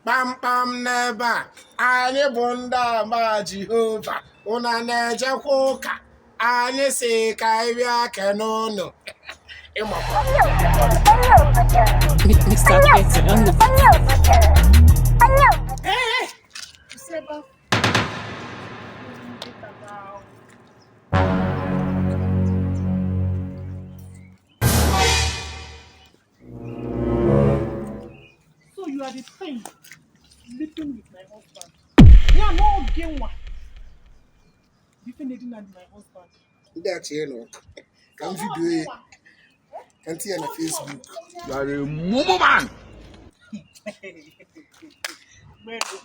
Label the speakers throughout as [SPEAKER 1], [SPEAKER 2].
[SPEAKER 1] Kpamkpam n'ebe a, anyị bụ ndị ama Jehova. Unu na-ejekwa ụka? Anyị si ka anyị bịa kene unu. Ịmakwa.
[SPEAKER 2] Mr. Petty on the
[SPEAKER 3] So you are the thing sleeping with my husband. Ya na oge nwa. Ife na-edina my husband.
[SPEAKER 1] Ndị a chee na ụka. Ka m video ya, ka m tinye na Facebook.
[SPEAKER 4] You are a mumu man.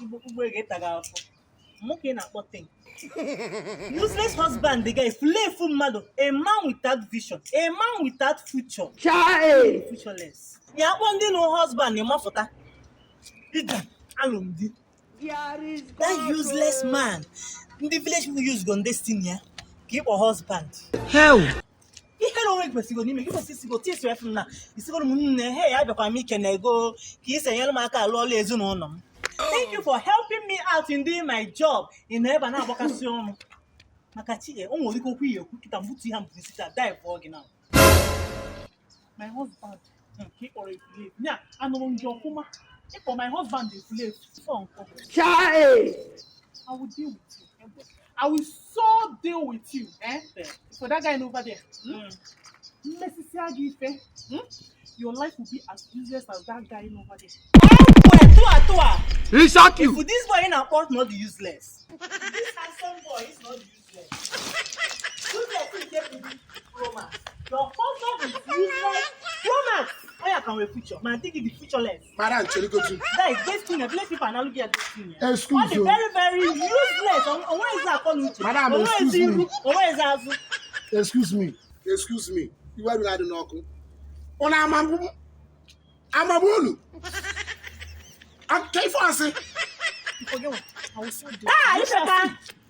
[SPEAKER 3] Ugbo ga-eta gị afọ. Mụ ka ị na-akpọ thing. Useless husband, the guy efulefu mmadụ, a man without vision, a man without future.
[SPEAKER 5] Chai!
[SPEAKER 3] Futureless. Ya akpọ ndị nụ husband ịmafụta. Ịga alụmdi. That useless man. Ndị village people use gon destiny ya ka ịkpọ husband.
[SPEAKER 5] Hell!
[SPEAKER 3] Ihe na onwe gị kwesịrị n'ime gị kwesịrị isigo tie esi m na isigoro m nne he ya abịakwa m ike na ego ka isi enyere m aka alụ ọlụ ezinụlọ m. Thank you for helping me out in doing my job. Ị nọ ebe a na-agbakasị ọnụ maka chi o nwere ike okwu ihe ekwu kịta mbutu ihe mbụ isi taa dive ọ gị na my husband ka ị kpọrọ efulefu nya anụrụ m gị ọfụma ịkpọ my husband efulefu fọ nkọ.
[SPEAKER 5] Chai!
[SPEAKER 3] I will deal with you. I will so deal with you. Eh? For that guy over there. Hmm? Mmesisia gị ife. Hmm? Your life will be as useless as that guy over there. Tua tua.
[SPEAKER 5] He shock you!
[SPEAKER 3] If this boy in akpọ not useless. This handsome boy is not useless. Useless is deputy romance. Your husband is useless. Romance. Oya kan we future. Ma think it be futureless.
[SPEAKER 1] Madam Cherigotu.
[SPEAKER 3] That is destiny. Village people are looking at destiny.
[SPEAKER 1] Excuse
[SPEAKER 3] Ọ dị
[SPEAKER 1] you.
[SPEAKER 3] very very useless. Onwe ezi akọ na uche.
[SPEAKER 1] Madam,
[SPEAKER 3] Onwe
[SPEAKER 1] excuse
[SPEAKER 3] ezi
[SPEAKER 1] me.
[SPEAKER 3] iru. Onwe ezi azụ.
[SPEAKER 1] Excuse me. Excuse me. Iwe ruru adị n'ọkụ. Unu amagbu amagbu unu? Ka ife asị.
[SPEAKER 3] Ah, Ifeka.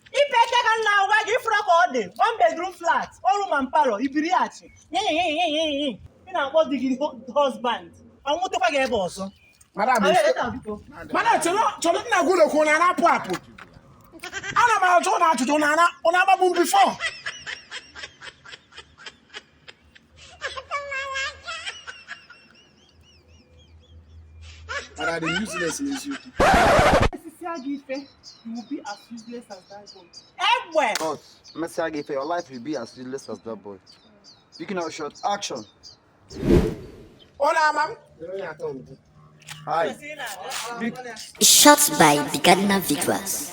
[SPEAKER 3] Ifeka ka m na-agwa gị ifuru ka ọ dị. One bedroom flat, one room and parlor, ibiri achị. Nye. Ị na-akpọ di gị husband. Ọ nwụtekwa gị ebe ọzọ.
[SPEAKER 1] Madam,
[SPEAKER 3] Ọ ya biko.
[SPEAKER 1] Madam, chọrọ chọrọ nna gị ụlọ kwuo na na-apụ apụ. Ana m ajụ ụnụ ajụjụ na ana ụnụ agbagbu m before. Mana dị useless n'eziokwu.
[SPEAKER 3] Esisia gị ife, you will be as useless as that boy. Egbe!
[SPEAKER 6] But, Messi Ife, your life will be as useless as that boy. Picking out shot, action.
[SPEAKER 1] Ụnụ ama m? Onye atọ mbụ.
[SPEAKER 6] Hi.
[SPEAKER 2] Shot by Bigadna Vigras.